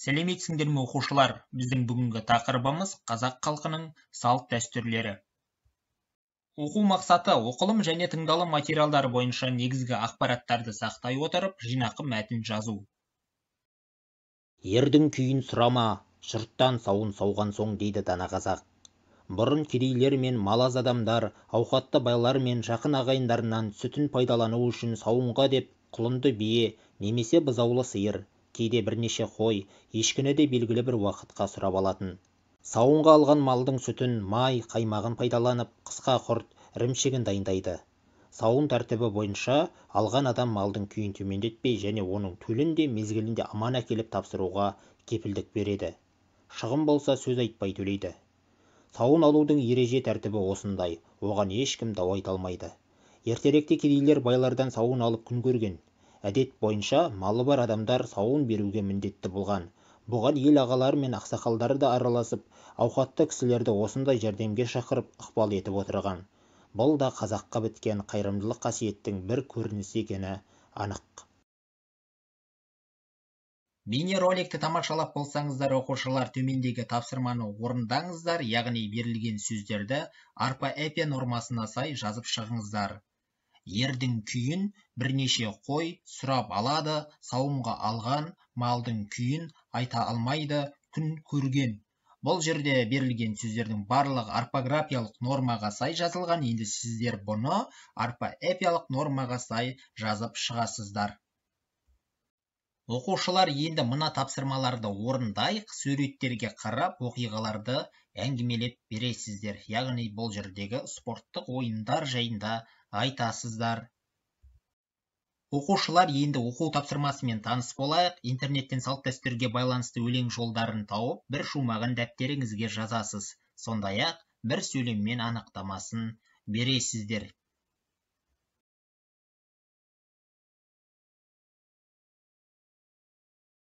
Сәлеметсіңдер ме, оқушылар? Біздің бүгінгі тақырыбымыз қазақ халқының салт-дәстүрлері. Оқу мақсаты: оқылым және тыңдалым материалдары бойынша негізгі ақпараттарды сақтай отырып, жинақы мәтін жазу. Ердің күйін сұрама, жұрттан сауын сауған соң, дейді дана қазақ. Бұрын кедейлер мен мал аз адамдар ауқатты байлар мен жақын ағайындарынан сүтін пайдалану үшін сауынға деп құлынды бие немесе бұзаулы сиыр, кейде бірнеше қой, ешкіні де белгілі бір уақытқа сұрап алатын. Сауынға алған малдың сүтін, май, қаймағын пайдаланып, қысқа құрт, ірімшігін дайындайды. Сауын тәртібі бойынша алған адам малдың күйін төмендетпей және оның төлін де мезгілінде аман әкеліп тапсыруға кепілдік береді. Шығын болса, сөз айтпай төлейді. Сауын алудың ереже тәртібі осындай, оған ешкім дау айта алмайды. Ертеректе кедейлер байлардан сауын алып күн көрген. Әдет бойынша малы бар адамдар сауын беруге міндетті болған. Бұған ел ағалары мен ақсақалдары да араласып, ауқатты кісілерді осындай жәрдемге шақырып, ықпал етіп отырған. Бұл да қазаққа біткен қайырымдылық қасиеттің бір көрінісі екені анық. Бейнероликті тамашалап болсаңыздар, оқушылар, төмендегі тапсырманы орындаңыздар, яғни берілген сөздерді орфоэпия нормасына сай жазып шығыңыздар. Ердің күйін бірнеше қой сұрап алады, сауынға алған малдың күйін айта алмайды, күн көрген. Бұл жерде берілген сөздердің барлығы орфографиялық нормаға сай жазылған. Енді сіздер бұны орфоэпиялық нормаға сай жазып шығасыздар. Оқушылар, енді мына тапсырмаларды орындайық. Суреттерге қарап, оқиғаларды әңгімелеп бересіздер. Яғни бұл жердегі спорттық ойындар жайында айтасыздар. Оқушылар, енді оқу тапсырмасымен таныс болайық. Интернеттен салт-дәстүрге байланысты өлең жолдарын тауып, бір шумағын дәптеріңізге жазасыз. Сондай-ақ бір сөйлеммен анықтамасын бересіздер.